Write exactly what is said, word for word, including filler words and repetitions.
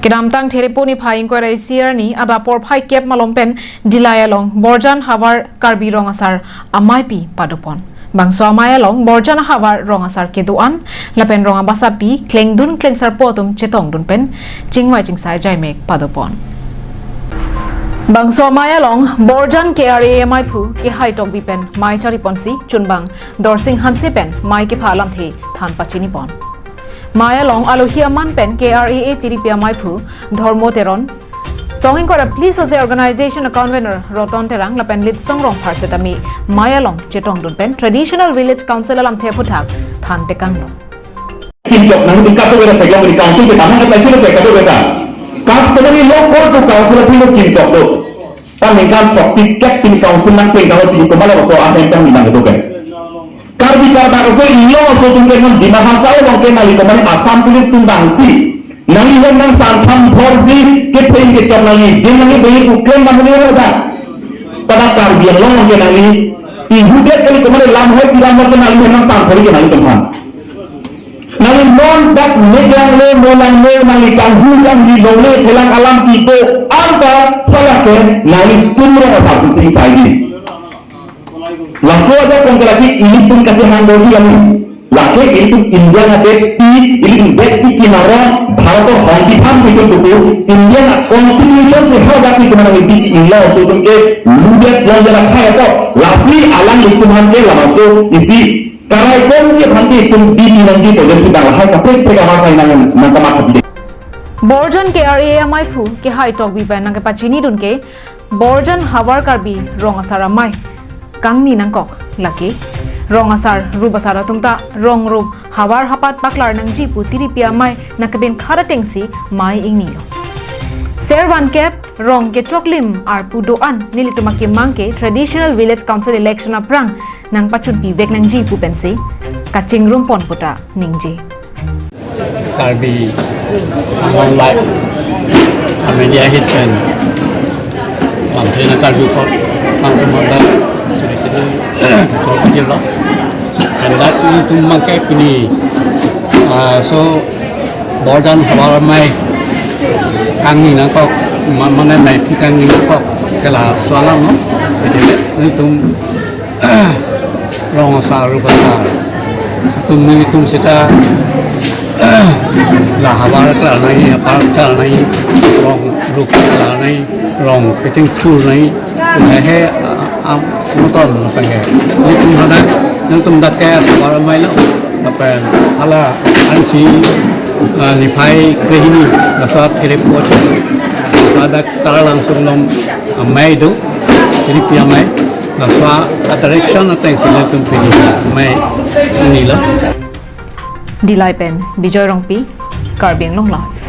Kedamtang Therepo niphai ingkoi ra isi arni adap porphai kep malom pen Dillai along Borjan Havar Karbi Rong Asar ameipi padopon. Bangso amei along Borjan Havar Rong Asar kedo-an lapen rong abasapi klengdun klengsarpo atum chetongdun pen chingvai chingsai jaimek padopon. Bangso amei along Borjan K R A A ameiphu Kehai Tokbi pen mei chariponsi chunbang Dorsing Hanse pen mei kepha alamthe than pachinipon. Mei along alohi aman pen K R A A tiripi ameiphu Dhormo Teron, song ingkoi ra phli sose organization a-convener Roton Terang lapen Litsong Rongphar setame mei along chetongdun pen Traditional Village Council alamthe aphuthak than tekanglo. Kimchok nang di kato kena pegang di council kita mana saya sudah pegang kato kita. Customary law court to council aphi lo kimchok do. Pan ningkan proxy kat pin council nang pin kalau pin kemana so ahem kan bilang itu kan. Karbi Karbi so ilo so tum kan Dima Hasao bang kan nali kemana Assam Police tum bangsi. Nangli hem nang santham thorsi kepeng kechok nangli jin nangli bayi uklem nangli ada. Pada Karbi Anglong ke nangli ihudet kali kemana lam hoi piram ke nangli hem nang santhori ke nangli temhan. Nangli non dak megang le molang le nangli kanghu kangli longle phelang alam kito anta phalake nangli tumrong asar sing saidi. Laso aja kong kelaki ilitum kacamang bodi kami. Lake ilitum India na bek pi, ilitum bek pi kinaro, Bharat or hong di phang ilitum tuku, India na constitution si hal gasi tumana ilitum ilo so tum ke ludet long jana khai to, lasi alang ilitum han ke lamaso isi karai kongji aphan ke ilitum di di nangji to, jesi dang lahai kaprek prek amat sai nang nang kamat kapi. Borjan K R A A ameiphu Kehai Tokbi pen nangkepachinidun ke, Borjan Havar Karbi Rong Asar amei kangni nangkok lake. Rong asar rup asar atum ta rong rup havar hapat paklar nangji pu tiripi amei nangkebin khara tengsi mei ingnilo. Servan kep rong kechoklim arpu do-an nelitum akemang ke Traditional Village Council election aphrang nangpachunpi vek nangji pu pensi kachingrumpon puta ningje. Karbi Anglong Live a media hit pen lamthe nangkarju apot kangtum dak suri suri kachor kachir lo. Pen dak ilitum abang ke pini, ah, so Borjan Havar amei kangni nangkok, ma-, mane meipi kangni nangkok ke laso alam lo. Ilitum rong asar rup asar atum nelitum seta la havar klar nangji, havar klar nangji, rong rup klar nangji, rong kechengthur nangji, he a, a, moton lapen ke nelitum hadak, nelitum dak ke Havar amei lo lapen hala ansi, ah, niphai krehini laso Therepo, laso dak Taralangso along amei do, tiripi amei, laso a-direction atengsi nelitum pini mei ingnilo. Dillai pen Bijoy Rongpi, Karbi Anglong Live.